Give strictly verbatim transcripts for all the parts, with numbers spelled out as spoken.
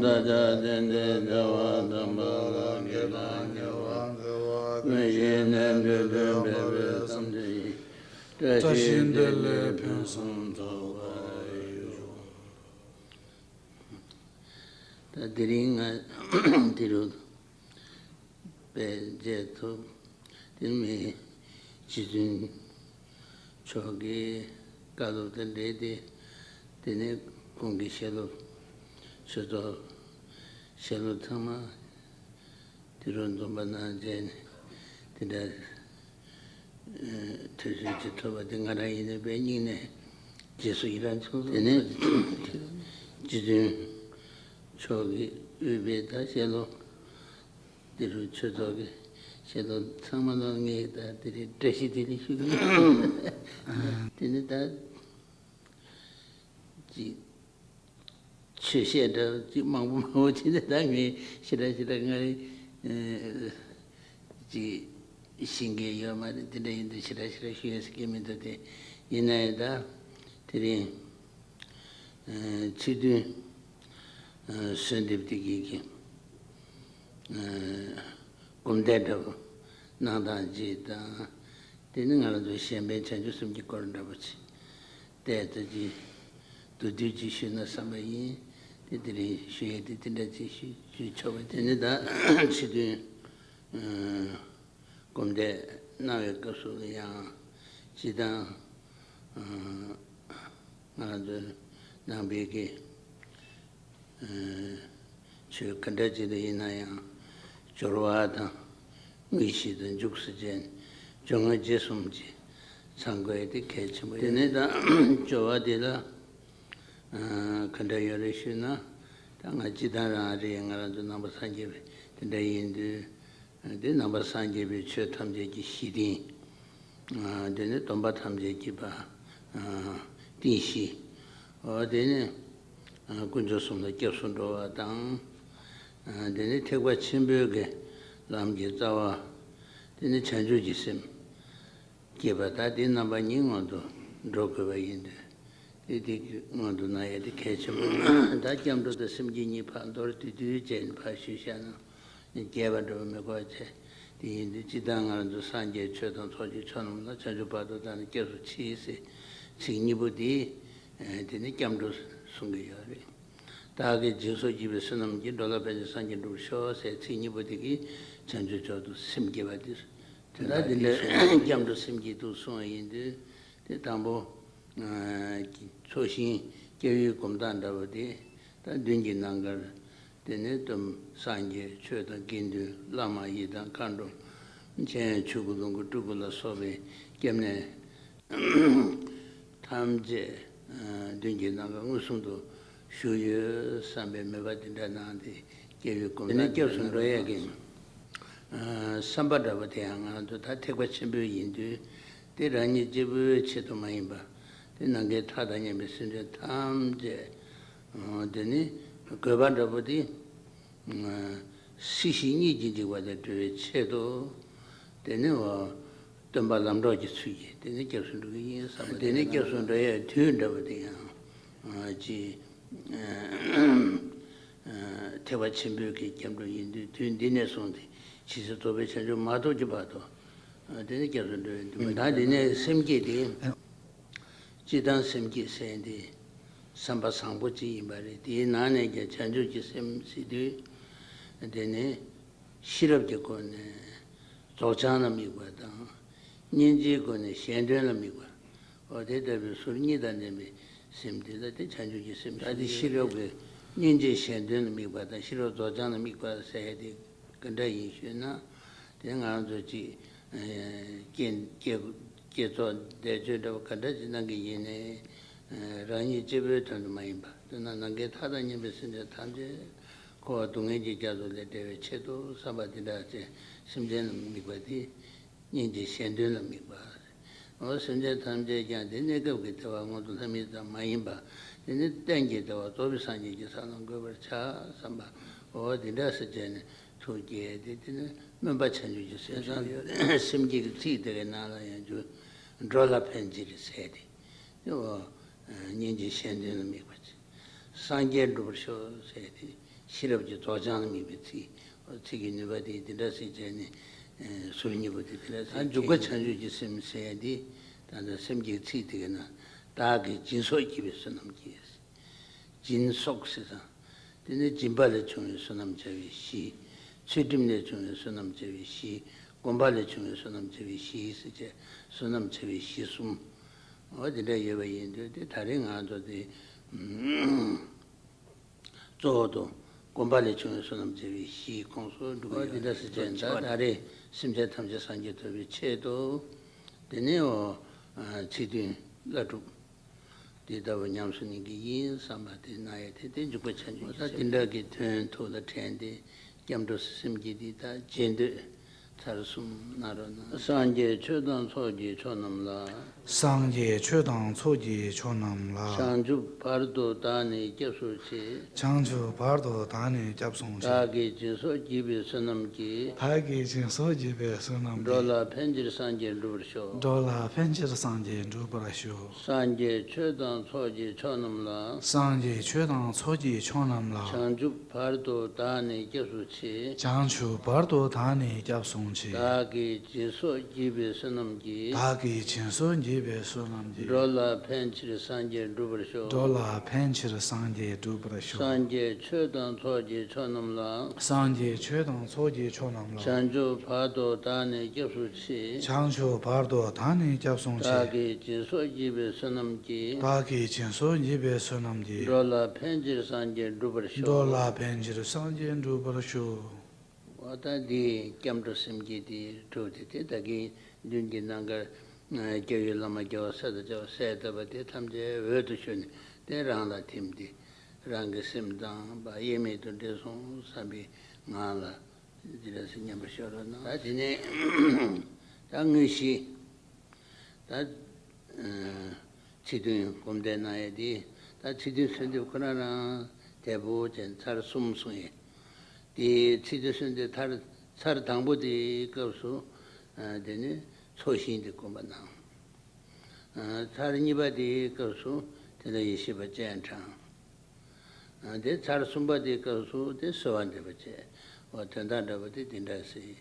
བདག་ཅག་སེམས་ཅན་བདེ་བ་ཐོབ་པ་ལ། བགེགས་དང་ཉེས་པ་སེལ་བ། ཀུན་གཞི་རྣལ་འབྱོར་སྟོན་པའི་བསམ་གཏན་ཡིན། བཀྲ་ཤིས་བདེ་ལེགས་ཕུན་སུམ་ཚོགས་པར་ཤོག། ད་དེ་རིང་ང་འདི་རུ་དཔེ་མཇལ་ཐུབ། དེ་མིན་རྗེ་བཙུན་མཆོག་གི་བཀའ་སློབ་དང་འབྲེལ་ཏེ། དེ་ནས་ཁོང་གི་བཤད་སློབ་ཆོས་ཚོགས་བཤད་སློབ་ཚང་མ་དེ་རུ་འཛོམས་པ་གནང་བྱས་ནས། དེ་འདྲ་ཐོས་གསོལ་ཅིག་ཐོབ་པ་དེ་ང་རང་ཡིན་ནའི་དཔེ་སྙིང་ནས་རྗེས་སུ་ཡི་རང་བྱུང་། དེ་ནས་རྗེ་བཙུན་མཆོག་གིས་དབུས་པའི་ད་བཤད་སློབ། འདི་རུ་ཆོས་ཚོགས་ཀྱི་བཤད་སློབ་ཚང་མ་ལ་ངས་ད་དེ་རིང་བཀྲ་ཤིས་བདེ་ལེགས་ཞུ་གི་ཡིན། དེ་ནི་ད་ཅིག་ཆོས་བཤད་འདྲ་ཅིག་མང་པོ་མང་པོ་བྱས་ནས། ད་ངས་ཞེ་དྲག་ཞེ་དྲག་ང་རེ་ཅིག་ཤེས་མཁན་ཡོད་མ་རེད། དེ་འདྲ་ཡིན་དུས་ཞེ་དྲག་ཞེ་དྲག་ཞུ་ཡ་ཟེར་མཁན་མི་འདུག་སྟེ། ཡིན་ན་ཡང་ད་དེ་རིང་ཚིག་བདུན་གསོལ་འདེབས་དེ་གི་གི་སྒོམ་བཟླས་འདྲ་པོ་གནང་སྟངས་ཅིག་དང་། དེ་ནི་ང་རང་ཚོ་གཞན་ཕན་བྱང་ཆུབ་སེམས་ཀྱི་སྐོར་འདྲ་པོ་ཅིག་བལྟས་ཚེ་ཅིག་མདོར་བསྡུས་ཅིག་ཞུས་ན་བསམ་པ་ཡིན། དེ་དེ་རིང་ཞུ་ཡས་དེ་དེ་འདྲ་ཅིག་ཞུ་ཞུ་ཆོག་པ། དེ་ནི་ད་ཚིག་བདུན་སྒོམ་བཟླས་གནང་བའི་སྐབས་སུ་ཡང་སྤྱིར་བཏང་ང་རང་ཚོའི་ནང་པའི་གི་ཆོས་ག་འདྲ་ཅིག་ལ་ཡིན་ན་ཡང་སྦྱོར་བ་དང་དངོས་གཞི་དང་འཇུག་སེམས་ཅན་སྦྱོར་དངོས་རྗེས་གསུམ་གྱི་ཚང་དགོས་དེ་གལ་ཆེན་པོ་ཡིན། དེ་ནས་ད་སྦྱོར་བ་དེ་ལ་ག་འདྲ་ཡོད་རེད་ཞུས་ན། ད་ང་སྤྱིར་བཏང་རང་རེད། ང་རང་ཚོ་ནང་པ་སངས་རྒྱས་པའི་དེ་འདྲ་ཡིན་དུས། དེ་ནང་པ་སངས་རྒྱས་པའི་ཆོས་ཐམས་ཅད་ཀྱི་གཞི་རྟེན། དེ་ནི་སྡོམ་པ་ཐམས་ཅད་ཀྱི་པ་རྟེན་གཞི། འོ་དེ་ནི་དཀོན་མཆོག་གསུམ་ལ་སྐྱབས་སུ་འགྲོ་བ་དང་། དེ་ནི་ཐེག་པ་ཆེན་པོའི་གི་ལམ་གྱི་རྩ་བ། དེ་ནི་བྱང་ཆུབ་ཀྱི་སེམས་སྐྱེས་པ། ད་དེ་རྣམ་པ་གཉིས་སྔོན་དུ་འགྲོ་དགོས་པ་ཡིན་དུས། དེ་དེ་སྔོན་དུ་གནང་ཡས་དེ་གལ་ཆེན་པོ། ད་སྐྱབས་འགྲོ་དང་སེམས་བསྐྱེད་གཉིས་ཕར་མདོར་བསྡུས་བསྡུས་བྱས་ནས་ཕར་ཞུས་བཞག་ན། རྒྱས་པ་འགྲོ་བ་མི་དགོས་བྱས། དེ་ཡིན་དུས་སྤྱིར་བཏང་ང་རང་ཚོ་སངས་རྒྱས་ཆོས་དང་ཚོགས་ཀྱི་མཆོག་རྣམས་ལ། བྱང་ཆུབ་བར་དུ་བདག་ནི་སྐྱབས་སུ་མཆི་ཟེར་ཚིག་གཉིས་པོ་དེ། དེ་ནི་སྐྱབས་འགྲོ་གསུང་གི་ཡོད་རེད། བདག་གིས་སྦྱིན་སོགས་བགྱིས་པའི་བསོད་ནམས་ཀྱིས། འགྲོ་ལ་ཕན་ཕྱིར་སངས་རྒྱས་འགྲུབ་ཤོག་ཟེར་ཚིག་གཉིས་པོ་དེ་གིས་བྱང་ཆུབ་མཆོག་ཏུ་སེམས་བསྐྱེད་པ་དེ། དེ་ལ་དེ་འདྲ་སྐྱབས་འགྲོ་སེམས་བསྐྱེད་དུ་གསུངས་པ་ཡིན་དུས། དེ་དང་པོ། ཚོགས་ཞིང་སྐྱབས་ཡུལ་སྒོམ་སྟངས་འདྲ་བོ་དེ། ད་མདུན་གྱི་རྣམ་དཀར། དེ་ནས་སྟོན་སངས་རྒྱས་ཆོས་དང་དགེ་འདུན་བླ་མ་ཡི་དམ་མཁའ་འགྲོ། མཁྱེན་ཡངས་ཆོས་སྐུ་ལོངས་སྐུ་སྤྲུལ་སྐུ་ལ་སོགས་པའི་སྐྱབས་གནས་ཐམས་ཅད་མདུན་གྱི་རྣམ་དཀར་མངོན་སུམ་དུ་བཞུགས་ཡོད་བསམ་པའི་མོས་པ་དེ་འདྲ་གནང་སྟེ་སྐྱབས་ཡུལ་སྒོམ། དེ་ནས་སྐྱབས་སུ་འགྲོ་ཡས་ཀྱི་བསམ་པ་འདྲ་བོ་དེ་ཡང་ང་ཚོ་ད་ཐེག་པ་ཆེན་པོའི་ཡིན་དུས། དེ་རང་ཉིད་གཅིག་པུའི་ཆེད་དུ་མ་ཡིན་པ། དེ་ནམ་མཁའི་མཐའ་དང་མཉམ་པའི་སེམས་ཅན་ཐམས་ཅད། དེ་ནི་དགོས་པ་འདྲ་པོ་དེ། སྲིད་ཞི་གཉིས་ཀྱི་འཇིགས་པ་ལས་སྒྲོལ་བའི་ཆེད་དུ། དེ་ནི་འོ། སྟོན་པ་ལམ་གྲོགས་ཀྱི་ཚུལ་གྱིས་དེ་ནི་སྐྱབས་སུ་འགྲོ་གི་ཡིན་བསམ་པ། དེ་ནི་སྐྱབས་སུ་འགྲོ་ཡས་དུས་འདྲ་བོ་དེ་ཡང་། ཅི། ཐེག་པ་ཆེན་པོའི་གི་སྐྱབས་འགྲོ་ཡིན་དུས། དུས་འདི་ནས་བཟུང་སྟེ་ཇི་སྲིད་རྫོགས་པའི་བྱང་ཆུབ་མ་ཐོབ་ཀྱི་བར་དུ། དེ་ནི་སྐྱབས་སུ་འགྲོ་ཡས་འདུན་པ། ད་དེ་ནས་སེམས་བསྐྱེད་དེ། སྤྱིར་བཏང་སེམས་བསྐྱེད་ཟེར་ཡས་དེ་བསམ་པ་བཟང་པོ་ཅིག་ཡིན་པ་རེད། དེའི་ནང་ནས་ཀྱང་བྱང་ཆུབ་ཀྱི་སེམས་ཟེར་དུས། དེ་ནི་ཤེས་རབ་ཀྱི་སྒོ་ནས་རྫོགས་བྱང་ལ་དམིགས་པ་དང་། སྙིང་རྗེའི་སྒོ་ནས་གཞན་དོན་ལ་དམིགས་པ། འོ་དེ་ལྟ་བུའི་ཟུར་གཉིས་དང་ལྡན་པའི་སེམས་དེ་ལ་དེ་བྱང་ཆུབ་ཀྱི་སེམས། ད་དེ་ཤེས་རབ་ཀྱི་སྙིང་རྗེ་གཞན་དོན་ལ་དམིགས་པ་དང་། ཤེས་རབ་རྫོགས་བྱང་ལ་དམིགས་པ་ཟེར་ཡས་དེ་ག་འདྲ་ཡིན་ཞུས་ན། དེ་ང་རང་ཚོ་ཅིག་བསྐྱེད་བསྐྱེད་བསྐྱེད་རྫོགས་བཟླས་བརྗོད་འདྲ་བོ་ག་འདྲ་ཅིག་གནང་གི་ཡིན་ནའི། རང་ཉིད་གཅིག་པུའི་དོན་དུ་མ་ཡིན་པ། དཔེར་ན་ནམ་མཁའི་མཐའ་དང་མཉམ་པའི་སེམས་ཅན་ཐམས་ཅད་འཁོར་བ་སྡུག་བསྔལ་གྱི་རྒྱ་མཚོ་ལས་བསྒྲལ་བའི་ཆེད་དུ་བསམ་པ་འདི་འདྲ་ཅན་སེམས་ཅན་ལ་དམིགས་པ་དེ། སྙིང་རྗེ་གཞན་དོན་ལ་དམིགས་པ། འོ་སེམས་ཅན་ཐམས་ཅད་ཀྱང་དེ་གནས་སྐབས་ཀྱི་བདེ་བ་མངོན་མཐོ་ལྷ་མི་ཙམ་མ་ཡིན་པ། དེ་ནི་གཏན་གྱི་བདེ་བ་རྫོགས་པའི་སངས་རྒྱས་ཀྱི་ས་ལ་འགོད་པར་བྱ་བསམ་པ། འོ་དེ་འདྲ་ཟེར་བྱས་ནས་ཐུགས་བསྐྱེད་དེ། དེ་ནི་སྨོན་པ་བྱང་ཆུབ་ཀྱི་སེམས་སུ་ཡོད། སེམས་བསྐྱེད་ཀྱི་ཚིག་དེ་གའི་ནང་ལ་ཡང་རྒྱུ། འགྲོ་ལ་ཕན་ཕྱིར་ཟེར་ཏེ། དེ་འོ། སྙིང་རྗེ་གཞན་དོན་ལ་དམིགས་པ་ཅིག་སངས་རྒྱས་འགྲུབ་པར་ཤོག་ཟེར་ཏེ། ཤེས་རབ་ཀྱི་རྫོགས་བྱང་ལ་དམིགས་པའི་ཚིག་ཚིག་གི་ནུས་པ་དེ་འདི་འདྲ་ཟེར་བྱས་ནས། ཟུར་གཉིས་པོ་དེ་འདི་འདྲ་ཟེར། འཇུག་པ་བྱང་ཆུབ་ཀྱི་སེམས་ཟེར་ཡ་འདི་ད་ལྟ་སེམས་ཀྱི་ཚིག་དེ་ག་ན། བདག་གིས་སྦྱིན་སོགས་བགྱིས་པའི་བསོད་ནམས་ཀྱིས། སྦྱིན་སོགས་ཟེར་དང་། དེ་ནི་སྦྱིན་པ་ལས་བྱུང་བའི་བསོད་ནམས་བྱ་བའི་གཞི། ཚུལ་ཁྲིམས་ལས་བྱུང་བའི་བསོད་ནམས་བྱ་བའི་གཞི། སྒོམ་པ་ལས་བྱུང་བའི་བསོད་ནམས་བྱ་བའི་གཞི་ཟེར་བྱས་བསོད་ནམས་བྱ་བའི་གཞི་གསུམ། འོ་དེ་འདྲ་ཡོད་པ་ཡིན་དུས་དེ་ད་རེས་ང་ཚོ་དེ། གཙོ་བོ་དང་སྒོམ་པ་ལས་བྱུང་བའི་བསོད་ནམས་བྱ་བའི་གཞིའི་ཁོངས་སུ་འགྲོ་གི་ཡོད། འདི་འདྲ་ཟེར་བྱས་ད་ད་རེས་སེམས་ཅན་ཐམས་ཅད་སངས་རྒྱས་ཐོབ་པའི་ཆེད་དུ། དེ་ནས་འོ་ཚིག་བདུན་བླ་སྒྲུབ་འདི་ལྟ་བུ་ཉམས་སུ་ལེན་གྱི་ཡིན་བསམ་པ་དེ་ན་ཡ་དེ་དེ་འཇུག་པ་བྱང་ཆུབ་ཀྱི་སེམས། དེ་འདྲ་གི་དོན་ཐུགས་ལ་དྲན་ཏེ་སྐྱབས་འགྲོ་སེམས་བསྐྱེད་འདི་དག་རྗེས་ཟློས། ཚར་གསུམ་གནང་རོགས་གནང་། སངས་རྒྱས་ཆོས་དང་ཚོགས་ཀྱི་མཆོག་རྣམས་ལ། སངས་རྒྱས་ཆོས་དང་ཚོགས་ཀྱི་མཆོག་རྣམས་ལ། བྱང་ཆུབ་བར་དུ་བདག་ནི་སྐྱབས་སུ་མཆི། བྱང་ཆུབ་བར་དུ་བདག་ནི་སྐྱབས་སུ་མཆི། བདག་གིས་སྦྱིན་སོགས་བགྱིས་པའི་བསོད་ནམས་ཀྱིས། བདག་གིས་སྦྱིན་སོགས་བགྱིས་པའི་བསོད་ནམས་ཀྱིས། འགྲོ་ལ་ཕན་ཕྱིར་སངས་རྒྱས་འགྲུབ་པར་ཤོག། འགྲོ་ལ་ཕན་ཕྱིར་སངས་རྒྱས་འགྲུབ་པར་ཤོག། སངས་རྒྱས་ཆོས་དང་ཚོགས་ཀྱི་མཆོག་རྣམས་ལ། སངས་རྒྱས་ཆོས་དང་ཚོགས་ཀྱི་མཆོག་རྣམས་ལ། བྱང་ཆུབ་བར་དུ་བདག་ནི་སྐྱབས་སུ་མཆི། བྱང་ཆུབ་བར་དུ་བདག་ནི་སྐྱབས་སུ་མཆི། བདག་གིས་སྦྱིན་སོགས་བགྱིས་པའི་བསོད་ནམས་ཀྱིས། བདག་གིས་སྦྱིན་སོགས་བགྱིས་པའི་བསོད་ནམས་ཀྱིས། འགྲོ་ལ་ཕན་ཕྱིར་སངས་རྒྱས་འགྲུབ་པར་ཤོག། འགྲོ་ལ་ཕན་ཕྱིར་སངས་རྒྱས་འགྲུབ་པར་ཤོག། སངས་རྒྱས་ཆོས་དང་ཚོགས་ཀྱི་མཆོག་རྣམས་ལ། སངས་རྒྱས་ཆོས་དང་ཚོགས་ཀྱི་མཆོག་རྣམས་ལ། བྱང་ཆུབ་བར་དུ་བདག་ནི་སྐྱབས་སུ་མཆི། བྱང་ཆུབ་བར་དུ་བདག་ནི་སྐྱབས་སུ་མཆི། བདག་གིས་སྦྱིན་སོགས་བགྱིས་པའི་བསོད་ནམས་ཀྱིས། བདག་གིས་སྦྱིན་སོགས་བགྱིས་པའི་བསོད་ནམས་ཀྱིས། འགྲོ་ལ་ཕན་ཕྱིར་སངས་རྒྱས་འགྲུབ་པར་ཤོག། འགྲོ་ལ་ཕན་ཕྱིར་སངས་རྒྱས་འགྲུབ་པར་ཤོག། འོ་ད་འདི་སྐྱབས་འགྲོ་སེམས་བསྐྱེད་དེ་གྲུབ་སྟེ་དེ་ད་གིན་མདུན་གྱི་ནམ་མཁར་སྐྱབས་ཡུལ་བླ་མ་རྒྱལ་བ་སྲས་དང་བཅས་པ་སྲས་བསྟན་པ་དེ་ཐམས་ཅད་འོད་དུ་ཞུ་ནས་དེ་རང་ལ་ཐིམ་སྟེ་རང་གི་སེམས་དང་དབྱེར་མེད་དུ་འདྲེས་སོང་བསམ་པའི་ངང་ལ། འདི་འདྲ་ཟེར་སྙན་པོ་ཤོད་རོགས་གནང་། ད་དེ་ནས་ད་དངོས་གཞི་ད་ཚིག་བདུན་སྒོམ་བཟླས་གནང་ཡས་དེ། ད་ཚིག་བདུན་གསོལ་འདེབས་ཁོ་རང་རང་དལ་པོ་ཅན་ཚར་གསུམ་གསུངས་ཡས། དེ་ཚིག་བདུན་གསོལ་འདེབས་ཚར་ཚར་དང་པོ་དེའི་སྐབས་སུ་དེ་ནས་ཚོགས་ཞིང་དེ་སྒོམ་པ་གནང་། ཚར་གཉིས་པ་དེའི་སྐབས་སུ་དེ་ལ་ཡེ་ཤེས་པ་སྤྱན་དྲངས། དེ་ཚར་གསུམ་པ་དེའི་སྐབས་སུ་དེ་གསོལ་བ་འདེབས་པ་བྱས། འོ་དོན་དག་འདྲ་པོ་དེ་འདི་འདྲ་ཟེར།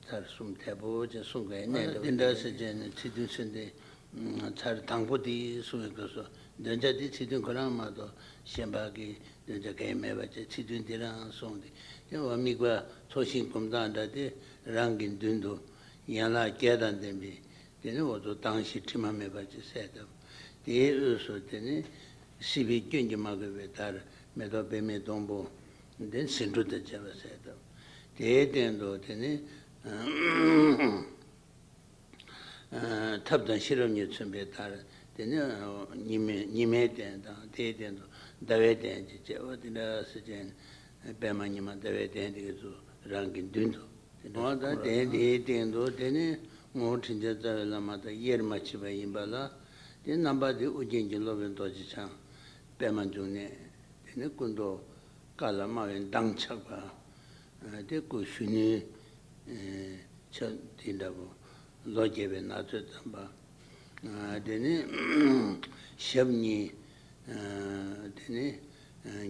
ཚར་གསུམ་དལ་པོ་ཅན་གསུང་གི་གནས་འདྲ་པོ་འདི་འདྲ་ཟེར་བྱས་ནས་ཚིག་བདུན་གསོལ་འདེབས་ཚར་དང་པོ་དེ་གསུང་བའི་སྐབས་སུ་འདོན་ཆ་དེ་ཚིག་བདུན་ཁོ་རང་མ་གཏོགས་གཞན་པ་གི་འདོན་ཆ་གང་ཡང་མེད་པ་བྱས་ཚིག་བདུན་དེ་རང་གསུངས་ཏེ། དེ་འོ་དམིགས་པ་ཚོགས་ཞིང་སྒོམ་སྟངས་འདྲ་དེ་རང་གི་མདུན་དུ་ཡན་ལག་བརྒྱད་དང་ལྡན་པའི། དེ་ནི་འོ་ཚོ་དྭངས་ཤིང་དྲི་མ་མེད་པ་ཅིག་གསལ་བཏབ། དེའི་དབུས་སུ་དེ་ནི་སྲིད་པའི་སྐྱོན་གྱིས་མ་གོས་པའི་དར་མེ་ཏོག་པདྨའི་སྡོང་པོ་འདི་ཟེའུ་འབྲུ་དང་བཅས་པ་གསལ་བཏབ། དེའི་སྟེང་དུ་དེ་ནི་ཐབས་དང་ཤེས་རབ་གཉིས་མཚོན་པའི་དར། དེ་ནི་ཉི་མའི་ཉི་མའི་གདན་དང་དེའི་སྟེང་དུ་ཟླ་བའི་གདན་གྱི་བཅས་པ་དེ་འདྲ་ཟེར་བྱས་ནས་པདྨ་ཉི་མ་ཟླ་བའི་གདན་དེ་ག་ཚོ་རང་གི་མདུན་དུ། འོ་ད་དེ་དེའི་སྟེང་དུ་དེ་ནི་ངོ་བོ་དྲིན་ཅན་རྩ་བའི་བླ་མ་དང་དབྱེར་མ་མཆིས་པ་ཡིན་པ་ལ། དེ་རྣམ་པ་དེ་ཨོ་རྒྱན་གྱི་སློབ་དཔོན་རྡོ་རྗེ་འཆང་པདྨ་འབྱུང་གནས། དེ་ནི་སྐུ་མདོག་དཀར་ལ་དམར་བའི་མདངས་ཆགས་པ། དེ་སྐུ་གཞོན་ནུའི་ཆ་དེ་འདྲ་པོ། ལོ་བརྒྱད་པའི་ན་ཚོད་ཙམ་པ། དེ་ནི་ཞབས་གཉིས། དེ་ནི་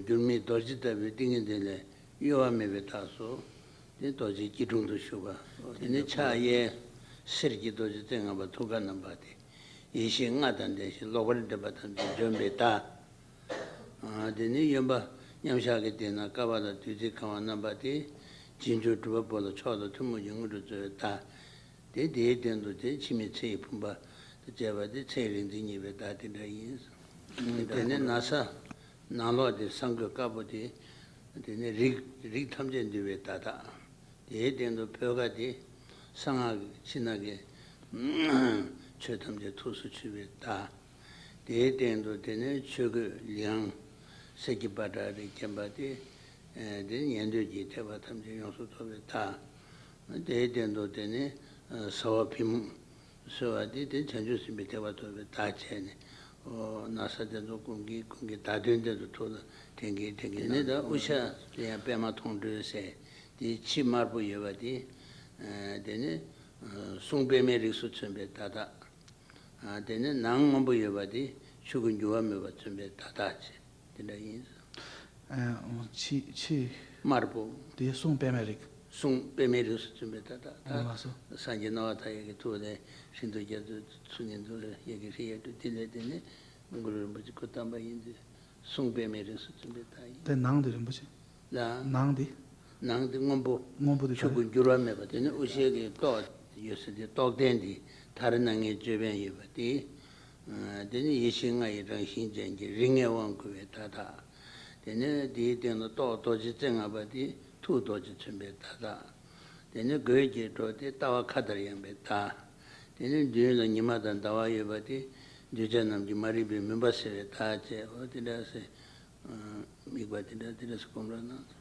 འགྱུར་མེད་རྡོ་རྗེ་ལྟ་བུའི་ཏིང་ངེ་འཛིན་ལས་གཡོ་བ་མེད་པའི་རྟགས་སུ། དེ་རྡོ་རྗེ་སྐྱིལ་ཀྲུང་དུ་བཞུགས་པ། དེ་ནི་ཕྱག་གཡས་གསེར་གྱི་རྡོ་རྗེ་རྩེ་ལྔ་པ་ཐུགས་ཀར་བསྣམས་པ་སྟེ། ཡེ་ཤེས་ལྔ་དང་ལྡན་ཞིང་ལོག་པར་འདྲེན་པ་ཐམས་ཅད་འཇོམས་པའི་བདག། དེ་ནི་གཡོན་པ་མཉམ་བཞག་གི་སྟེང་ན་ཀ་པཱ་ལ་བདུད་རྩིས་གང་བ་བསྣམས་པ་སྟེ། རྗེས་འཇུག་གྲུབ་པ་པོ་ལ་མཆོག་དང་ཐུན་མོང་གི་དངོས་གྲུབ་སྩོལ་བའི་བདག། དེ་དེའི་སྟེང་དུ་དེ་འཆི་མེད་ཚེ་ཡི་བུམ་པ་དང་བཅས་པ་དེ་ཚེ་ཡི་རིག་འཛིན་བརྙེས་པའི་བདག་དེ་འདྲ་ཡིན། དེ་ནས་ན་བཟའ་ནང་ལོགས་དེ་གསང་གོས་དཀར་པོ་དེ། དེ་ནས་རིགས་རིགས་ཐམས་ཅད་འདུལ་བའི་བདག་དག། དེའི་སྟེང་དུ་བོད་ཁ་དེ་གསང་སྔགས་ཕྱི་ནང་གི་ཆོས་ཐམས་ཅད་ཐུགས་སུ་ཆུད་པའི་བདག། དེའི་སྟེང་དུ་དེ་ནས་ཆོས་གོས་ལིའང་གསེར་གྱི་པ་ཏྲ་རེ་གྱོན་པ་དེ། དེ་ཉན་ཐོས་ཀྱི་ཐེག་པ་ཐམས་ཅད་ཡོངས་སུ་རྫོགས་པའི་བདག། དེའི་སྟེང་དུ་དེ་ནས་ཟ་བ་བི་མོ་གསོལ་བ་དེ་དེ་བྱང་ཆུབ་སེམས་དཔའི་ཐེག་པ་ཐོབ་པའི་བདག་བྱས་ནས། ཨོ་ན་བཟའ་དེ་ཚོ་ཀུན་གྱིས་ཀུན་གྱིས་བདག་དོན་དེ་ཚོ་ཐུགས་ལ་དྲན་གྱིན་དྲན་གྱིན། དེ་ནས་ད་དབུ་ཞྭ་དེ་ཡང་པདྨ་མཐོང་གྲོལ་ཟེར། དེའི་ཕྱི་དམར་པོ་ཡོད་པ་དེ། དེ་ནི་གསུང་པདྨའི་རིགས་སུ་མཚོན་པའི་བདག་དག། དེ་ནི་ནང་སྔོན་པོ་ཡོད་པ་དེ་ཆོས་སྐུ་འགྱུར་བ་མེད་པར་མཚོན་པའི་བདག་དག་ཅེས་དེ་འདྲ་ཡིན། ཕྱི་ཕྱི་དམར་པོ། དེ་གསུང་པདྨའི་རིགས། གསུང་པདྨའི་རིགས་སུ་བཙུན་པའི་མཐའ་དག། ད་ལགས་སོ། སངས་རྒྱས་སྣང་བ་མཐའ་ཡས་ཀྱི་ཐུགས་ལས་ཧྲིལ་པོ་རྒྱ་མཚོ་ཚུར་ནས་འདུག་ལ་ཡ་གི་ཧྲིལ་ཡ་དུ་དེ་ལས་དེ་ནས་གུ་རུ་རིན་པོ་ཆེ་སྐུ་བལྟམས་པ་ཡིན་ཏེ། གསུང་པདྨའི་རིགས་སུ་བཙུན་པའི་མཐའ་ཡིན། དེ་ནང་དེ་རིན་པོ་ཆེ། ལ། ནང་དེ། ནང་དེ་སྔོན་པོ། སྔོན་པོ་དེ་ཆོས་སྐུ་ག་རེ། འགྱུར་བ་མེད་པ་དེ་ནི་དབུ་ཞྭ་གི་ཏོག་ཡོད་ས་དེ་རྟོགས་ལྡན་དེ་མཐར་སྣང་བའི་ཅོད་པན་ཡོད་པ་དེ། དེ་ནི་ཡེ་ཤེས་ལྔ་ཡི་རང་བཞིན་ཅན་གྱི་རིགས་ལྔའི་དབང་བསྐུར་བའི་མཐའ་དག། དེ་ནས་དེའི་སྟེང་དུ་ཏོག་རྡོ་རྗེ་རྩེ་ལྔ་པ་དེ་ཐུགས་རྡོ་རྗེ་མཚོན་པའི་མཐའ་དག། དེ་ནས་གོས་ཀྱི་སྒྲོ་དེ་ལྟ་བ་མཁའ་ལྟར་ཡངས་པའི་མཐའ། དེ་ནས་མདུན་ལ་ཉི་མ་དང་ཟླ་བ་ཡོད་པ་དེ་གདུལ་བྱ་རྣམས་ཀྱི་མ་རིག་པའི་མུན་པ་སེལ་བའི་མཐའ་བཅས། འོ་དེ་འདྲ་སེ། དམིགས་པ་དེ་འདྲ་དེ་འདྲ་སེ་སྒོམ་རོགས་གནང་།